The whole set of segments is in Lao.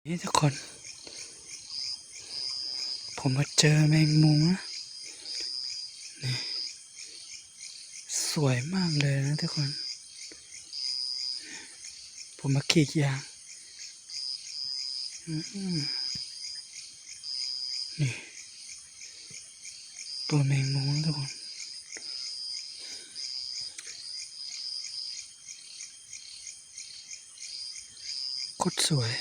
ນີ້ທຸກຄົນ ຜົມມາເຈີແມງມຸມນະ ນີ້ ສວຍມາກເລີຍນະທຸກຄົນ ຜົມມາກີດຢາງ ອືມ ນີ້ ຕົວແມງມຸມນະທຸກຄົນ. ໂຄດສວຍ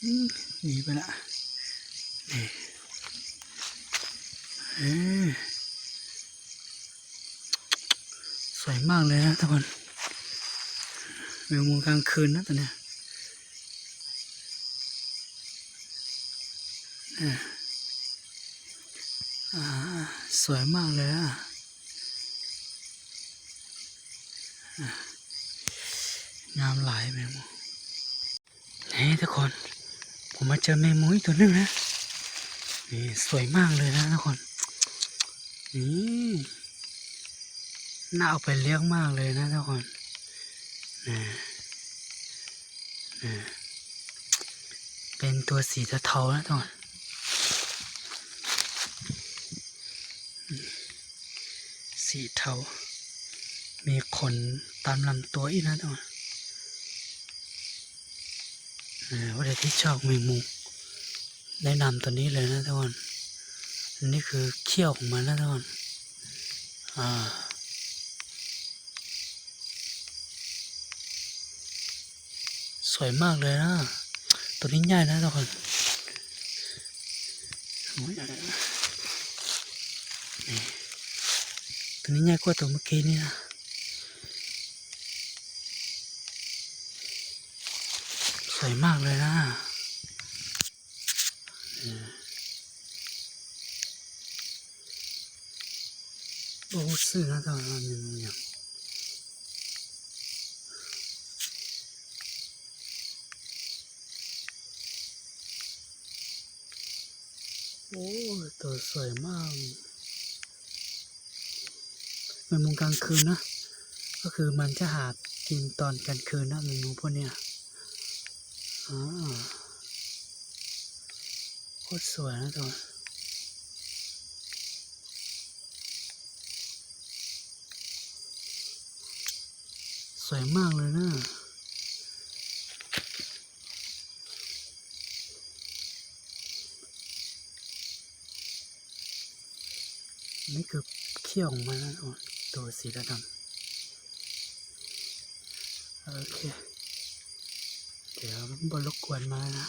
ອືມ ໜີໄປລະ ນີ້ ເອີ ສວຍມາກເລີຍນະທຸກຄົນ ແມງມຸມກາງຄືນນະຕົວເນີ້ຍ. ອາ ອາ ສວຍມາກເລີຍນະ ອາ ງາມຫຼາຍແມງມຸມ. ນີ້ທຸກຄົນ ຜົມມາເຈີແມງມຸມອີກຕົວໜຶ່ງນະ ນີ້ ສວຍມາກເລີຍນະທຸກຄົນ ນີ້ ໜ້າເອົາໄປລ້ຽງມາກເລີຍນະທຸກຄົນ ນີ້ ນີ້ ເປັນຕົວສີເທົາໆນະທຸກຄົນ ສີເທົາ ມີຂົນຕາມລຳຕົວອີກນະທຸກຄົນ ເອີ ຜູ້ໃດທີ່ຊອບແມງມຸມ ແນະນຳຕົວນີ້ເລີຍນະທຸກຄົນ ອັນນີ້ຄືຂ້ຽວຂອງມັນນະທຸກຄົນ ອາ ສວຍມາກເລີຍນະ ຕົວນີ້ໃຫຍ່ນະທຸກຄົນ ໂອ້ຍ ນີ້ ຕົວນີ້ໃຫຍ່ກວ່າຕົວເມື່ອກີ້ນີ້ນະ ສວຍມາກເລີຍນະ. ບໍ່ຮູ້ຊື່ນະ ແຕ່ວ່າມັນແມ່ນຫຍັງ ໂອ້ ໂຕສວຍມາກ. ແມງມຸມກາງຄືນນະ ກໍຄືມັນຈະຫາກິນຕອນກາງຄືນນະ ແມງມຸມພວກເນີ້ຍ. ອາ ໂຄດສວຍນະຕົວ ສວຍມາກເລີຍນະ. ນີ້ຄືຂ້ຽວຂອງມັນນະ ໂຕສີດຳໆ. ໂອເຄ ດຽວບໍ່ລົບກວນມັນນະ.